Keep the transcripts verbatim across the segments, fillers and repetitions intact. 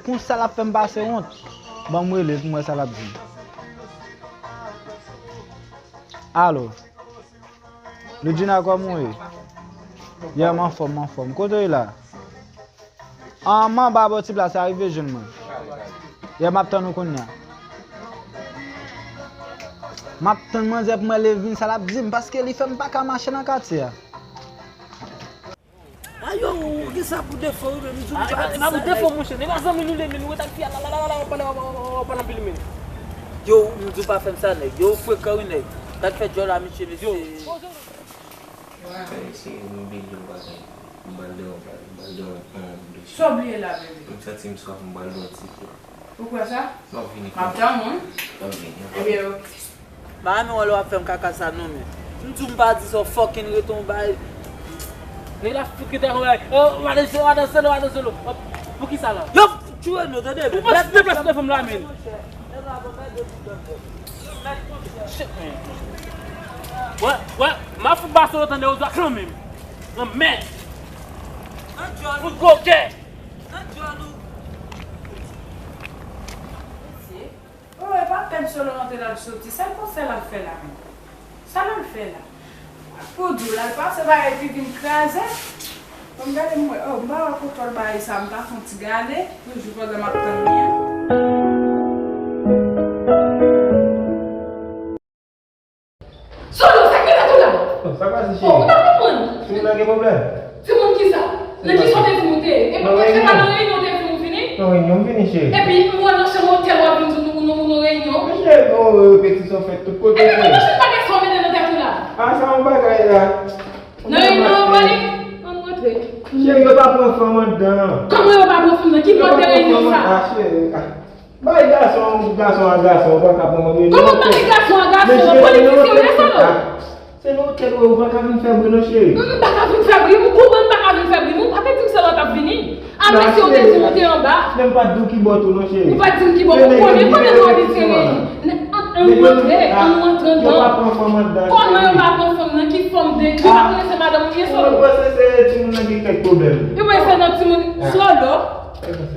Konsa l ap fè m pase wont. Ban m rele pou m wè sa l ap di m. Alo. Ludjina, kòman w ye? Yeah, m anfòm, m anfòm. Kote w ye la? Ah, m anba bò ti plas la, rive jwenn mwen. Yeah, m ap tann ou kounye a. M ap tann manzè pou mwen leve vin sa l ap di m, paske li fè m pa ka mache nan katye a. Ayo, ou gen sa pou defo wi, men m di w pa di sa. E pa pou defo, monchè. E pa zanmi nou le, men nou ret ak fi a, la, la, la, la, w ap pale, w ap pale anpil, men. Yo, m di w pa fè m sa, nèg. Yo, frekan wi, nèg. Sa k fè djòl la, mesye, mesye. Yo. Fè eseye m bliye yon bagay. M pral devan, m pral devan yon dosye. Sa w bliye la, bebe? M santi m swaf, m pral devan ti kou. Ou kwè sa? M ap vini. M ap tann ou. M ap vini. Ebyen, oke. M pa renmen wè lè w ap fè m kaka sa non, men. M di w m pa di sa, w fucking rete yon bay. Nèg la fout ki te konn bay. Oh, madan solo, madan solo, madan solo. Oh, poukisa la? Yo, tchwe nou, tande. Ou pa deplase telefòn la, men. Shit, man. Wè, wè, m ap fout ba solo tande, ou dwa kanmenm. Nan mèd. Fout gwo kè. Mesye, oh, e pa pèp solo rantre l al soti. Sa l konn fè l ap fè la menm? Sa l al fè la? Pou di w, l al pase bagay ki vin kraze. Bon, m gade m wè, oh, m pa wè kote l bay sa, m ta fè yon ti gade, toujou pandan m ap tann li an. Solo, sa k rive tou la? Oh, sa pase, cheri? Oh, m pa konprann. Timoun nan gen pwoblèm? Timoun kisa? Nan kisa w te di m ou te ye? E pa, e pa nan reyinyon w te di m ou vini? Nan reyinyon m vini, cheri. Epi m wè w nan chanm otèl w ap vin di nou, nou, nou reyinyon. Men cheri, bon, repetisyon fèt tout kote, cheri. Epi mwen panse pa gen sa w mete nan tèt ou la. Ah, sa yon bagay la. Nan reyinyon w pale? Ann rantre. Cheri, yo pa pran fanm anndan. Kòman yo pa pran fanm nan? Ki mòd de reyinyon sa? Ah, cheri, ah. Bay gason, gason a gason, ou pa ka pran manmi. Kòman bay gason a gason? Pran li pi serye, Solo. Se nan otèl, ou pa ka vin fè bri non, cheri. M pa ka vin fè bri, m konprann m pa ka vin fè bri. M pa te di m se lòt ap vini. Apre si ou te di m ou te anba. Men m pa t di w ki bò tou non, cheri. Ou pa t di m ki bò, ou konnen, konnen nou abitye reyinyon. Ann, ann rantre, ann rantre anndan. Yo pa pran fanm anndan. Kòman yo pa pran fanm nan? Ki fanm de, yo pa konnen se madanm ou ye, Solo? Mwen panse se timoun nan gen kèk pwoblèm. Yo panse se nan timoun, Solo.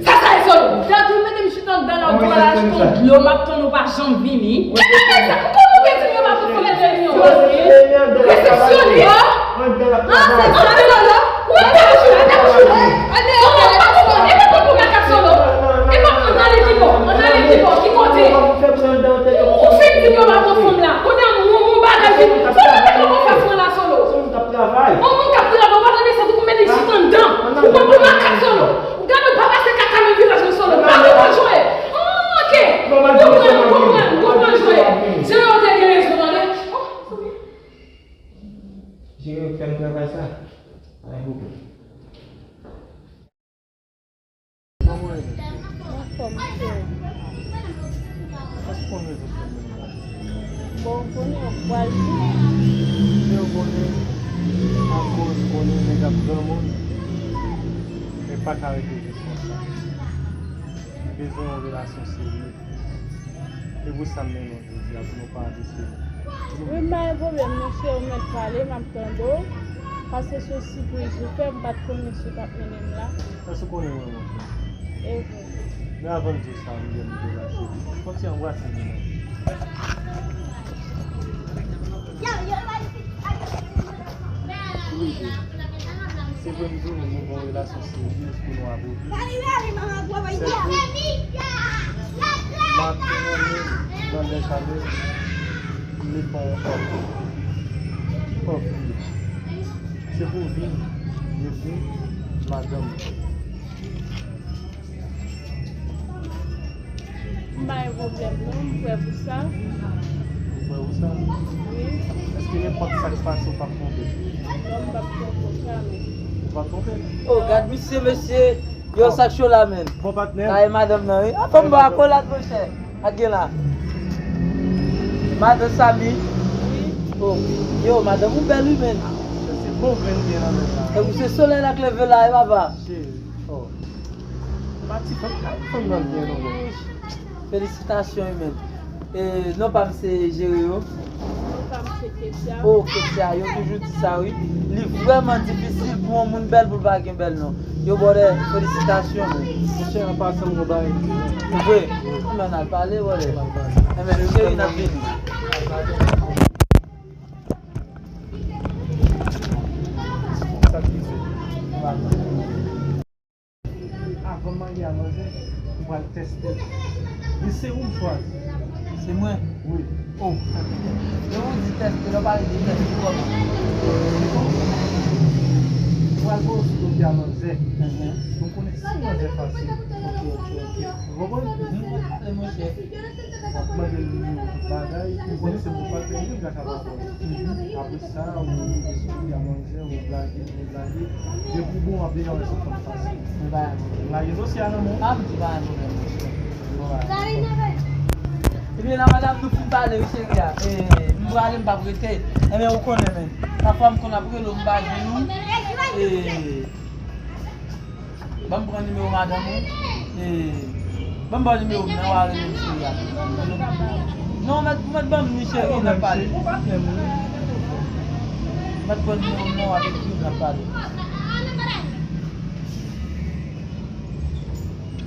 Sa, sa e sòt. Dadou mete m chita anndan la, ou di w al achte yon dlo, m ap tann ou pa janm vini. Ki bagay sa? M konn ou te di m yo pa pou fè reyinyon. Resepsyonis? Ah, se sa, Solo. Ou pa pou chita, pa pou chita. Solo, pa pou, e pa pou makak, Solo. E pa pou, ann ale pi bò, ann ale pi bò, ki kote? Ou fin di m yo pa pou fanm la. Kounye a, m, m, m bagay vin. Solo, mete yon fès mwen la, Solo. Yon moun k ap travay, ou pa tande sa, ou mete chita anndan. Ou pa pou makak, Solo. Gade w pa pase kaka nan vilaj mwen, Solo. Pa konprann jwe. Oh, ok. M konprann, m konprann, m konprann jwe. Jan yo te gen rezon, tande. Oh, Solo. Jere fè m travay sa. Ay, bobo. Anfòm, cheri. Èske w konn rezon fè m vin la? Bon, ou konnen ou pral di. Jan w konnen, akoz konnen nèg ap granmoun, men pa ka rete jis konsa. M bezwen yon relasyon serye. Se pou sa m mennen w jodi a, pou nou pa abitye. Wi, m pa gen pwoblèm non, cheri, ou mèt pale, m ap tande w. Paske se yon sipriz ou fè, m pa t konnen si w t ap mennen m la. Èske w konnen mwen, monchè? E vre. Men avan m di w sa, m gen m de la, cheri. Fò w ti anbrase m non. Wi, wi. Se vre m di w, nou gen yon relasyon serye pou nou abouti. Sèl ke m ap tann nan lè sa menm, m vle fè yon òf. Ki òf li ye? Se pou w vin, vin madanm mwen. M pa gen pwoblèm non, m prè pou sa. Ou prè pou sa? Wi. Èske nenpòt sa k pase, ou p ap twonpe? Non, m p ap twonpe w jamè. Ou p ap twonpe? Oh, gad misye, mesye. Yo, sa k cho la, menm. Bon patnè. Kay madanm nan, wi. Ah, fò m ba w akolad, monchè. Ak gen la. Madan Samy. Wi. Oh, yo, madanm ou bèl, wi, menm. Se bon grenn gen nan menm la. E pou se solèy la k leve la, wi, papa. Cheri. Oh. Pati fanm, fanm nan byen non, men. Felisitasyon, wi, men. E, non pa m se Jereo. Oh, Ketia, yo toujou di sa, wi. Li vrèman difisil pou yon moun bèl pou l pa gen bèl non. Yo, brother, felisitasyon, men. Monchè, an pasan, m gon bagay. Ou vre? Anben, n al pale, brother. Anben, cheri, n ap vini. Sa k rive? Avan m marye a manzè, m pral tèste l. Men se ou m chwazi. Se mwen? Wi. Oh. Lè ou di tèste, lè w pale de tèste, kòman? M pral ba w sou dosye a manzè. Mhm. Pou m konnen si manzè fasil. Ok, ok, ok. Ou konprann? Mhm, mwen pale, monchè. W ap mande l nimewo tout bagay, ou konnen se bon patnè m, li ka kapab. Apre sa, ou rive sou li a manzè, ou blage, ou blage. Depi w bon, w ap deja wè se fanm fasil. M pa gen pwoblèm. M lage dosye a nan men w. M ap di pa gen pwoblèm, monchè. Ebyen, la madanm nou fin pale, wi, cheri a. E, m prale, m p ap rete. Ebyen, ou konnen, men. Sa fwa m konn ap rele w, m pa jwenn ou. E, Ban m pran nimewo madanm ou. E, ban m ba w nimewo m nan, w a rele m cheri a. Non, mèt, mèt ban m li cheri, n ap pale. Mèt pran nimewo m nan, w a ekri m, n ap pale.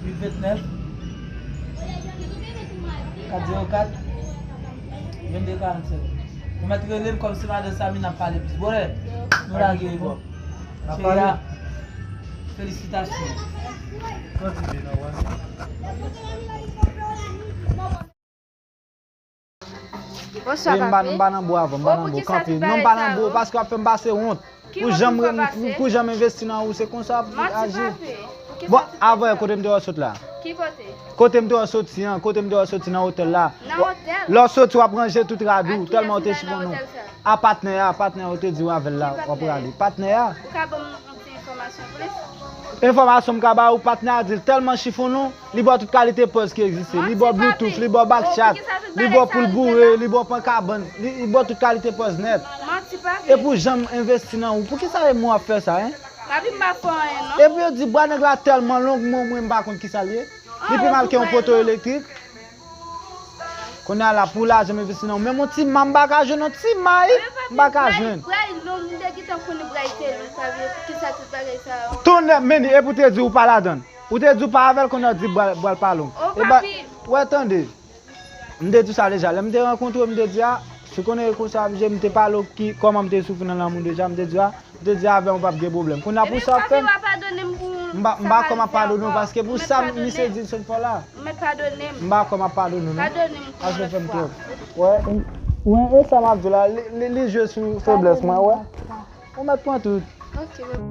Uit vennèf, kat zewo kat, vennde karannsenk. Ou mèt rele m kòm se madan Samy, n ap pale plis. Bwè, nou lage yo. Cheri a, felisitasyon. Bonswa, papi. M pa nan bò avè w, m pa nan bò, kanpe. Non, m pa nan bò, paske w ap fè m pase wont. Pou jan m, pou jan m envesti nan ou, se konsa w ap aji. Bon, avè, kote m te wè w sot la? Ki kote? Kote m te wè w soti an, kote m te wè w soti nan otèl la. Nan otèl? Lè w soti, w ap ranje tout rad ou, tèlman w te chifonnen. A patnè a, patnè a, ou te di w avè l la, w ap rale. Patnè a. Ou ka ban m yon ti enfòmasyon plis? Enfòmasyon m ka ba ou, patnè a di l tèlman chifonnen w, li ba w tout kalite pòz ki egziste. Li ba w Bluetooth, li ba w Backchat, li ba w poul boure, li ba w pran kabann, li, li ba w tout kalite pòz nèt. Manti, papi. E pou jan m envesti nan ou, poukisa e mwen w ap fè sa, en? Papi, m pa fè anyen, non. Epi yo di bwa nèg la tèlman long, mwen, mwen, m pa konn kisa l ye. Li pi mal ke yon poto elektrik. Kounye a la, pou lajan m envesti nan ou. Menm yon ti ma, m pa ka jwenn yon ti ma, m pa ka jwenn. Bray long, m te gentan konnen bray te long, papi, poukisa tout bagay sa yo? Tonnè, men epi w te di ou pa ladann. Ou te di w pa avè l, kounye a w di bwa l, bwa l pa long. Oh, papi. Wè, tande. M te di w sa deja. Lè m te rankontre w, m te di a, si w konnen e konsa ap je, m te pale w ki, kòman m te soufri nan lanmou deja, m te di a, m te di avè w, m p ap gen pwoblèm. Kounye a pou sa w ap fè m, m pa, m pa kwè m ap padone w, paske pou sa misye di l sot fè w la. M pa kwè m ap padone w, non. Paske w fè m twòp. Wè, wè, e sa m ap di w la, li, li, li jwe sou feblès mwen, wè. Ou mèt pran tout. Ok, bye.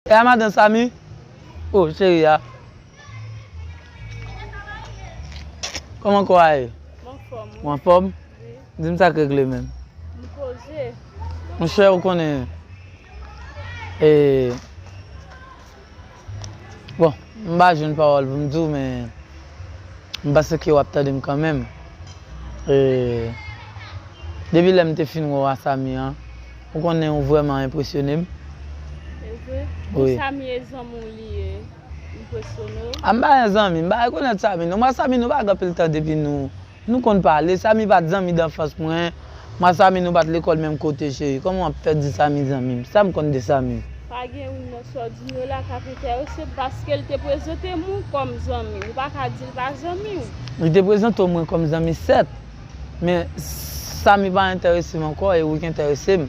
E a madan Samy? Oh, cheri a. Kòman kò a ye? M anfòm, wi. Ou anfòm? Wi. Di m sa k regle menm. M poze. Monchè, ou konnen, e, bon, m pa jwenn pawòl pou m di w, men m panse ke w ap tande m kanmenm. E, depi lè m te fin wè w a Samy an, ou konnen ou vrèman enpresyone m. E vre? Wi. Pou Samy e zanmi w li ye, enpresyone w? A, m pa gen zanmi, m pa rekonèt Samy non. Mwen a Samy nou pa gen anpil tan depi nou Nou konn pale, Samy pa t zanmi danfans mwen. Mwen a Samy nou pa t lekòl menm kote, cheri. Kòman w ap fè di Samy zanmi m? Sa m konn de Samy? Pa gen youn nan sa w di m yo la k ap enterese m, paske l te prezante m ou kòm zanmi m. Ou pa ka di l pa zanmi w. Li te prezante w mwen kòm zanmi, sèt. Men Samy pa enterese m ankò e ou ki enterese m.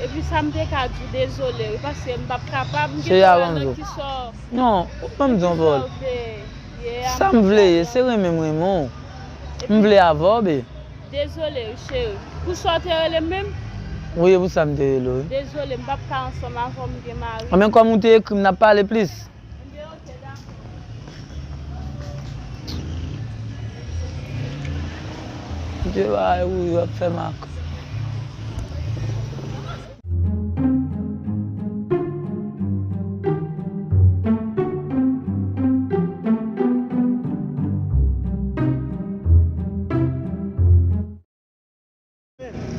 Epi sa m te ka di w, dezole, wi, paske m p ap kapab, m gen pwoblèm nan ki sa w. Non, ou ban m di yon pawòl. Sa m vle ye, se renmen m renmen w. M vle avè w, be. Dezole, wi, cheri. Pou sa w te rele m menm? Wi, e pou sa m te rele w, wi. Dezole, m p ap ka ansanm avè w, m gen mari. Anben, kòm ou te ekri m, n ap pale plis. Enben, oke, dakò. Ou te bay ou, w ap fè m ak.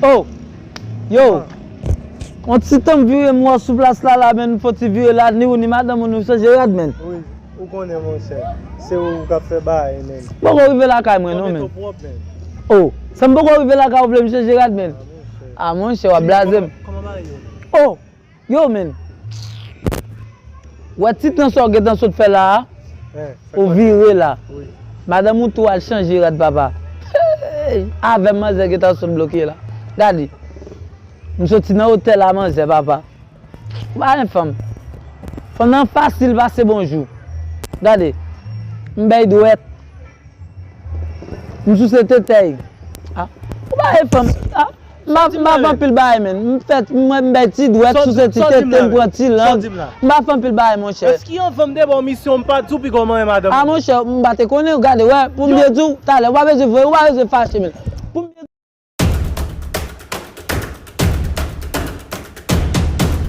Oh! Yo! On ti tan m vire m wè w sou plas la la, menn, fò ti vire la, ni ou ni madanm ou nou chanje rad, menn. Wi, ou konnen, monchè. Se ou k ap fè bagay, menn. M poko rive lakay mwen non, menn. Oh, san m poko rive lakay ou vle m chanje rad, menn. Ah, monchè, w ap blaze m. Oh, yo, menn. Wè ti tan sa w gentan sot fè la a, ou vire la. Madanm ou tou al chanje rad, papa. Avè m manzè gentan sot bloke la. Gade. M soti nan otèl a manzè, papa. Ou pa gen fanm. Fanm nan fasil pase bonjou. Gade. M bay dwèt. M souse tete. Ah. Ou pa gen fanm. Ah. M pa m pa fè anpil bagay, menn. M fè, m, m bay ti dwèt, souse ti tete, m pran ti lang. M pa fè anpil bagay, monchè. Èske yon fanm te ba w misyon, m pa di w piga w manyen madanm? Ah, monchè, m pa te konnen, gade, wè, pou m byen di w, talè, ou pa bezwen voye, ou pa bezwen fache, menn.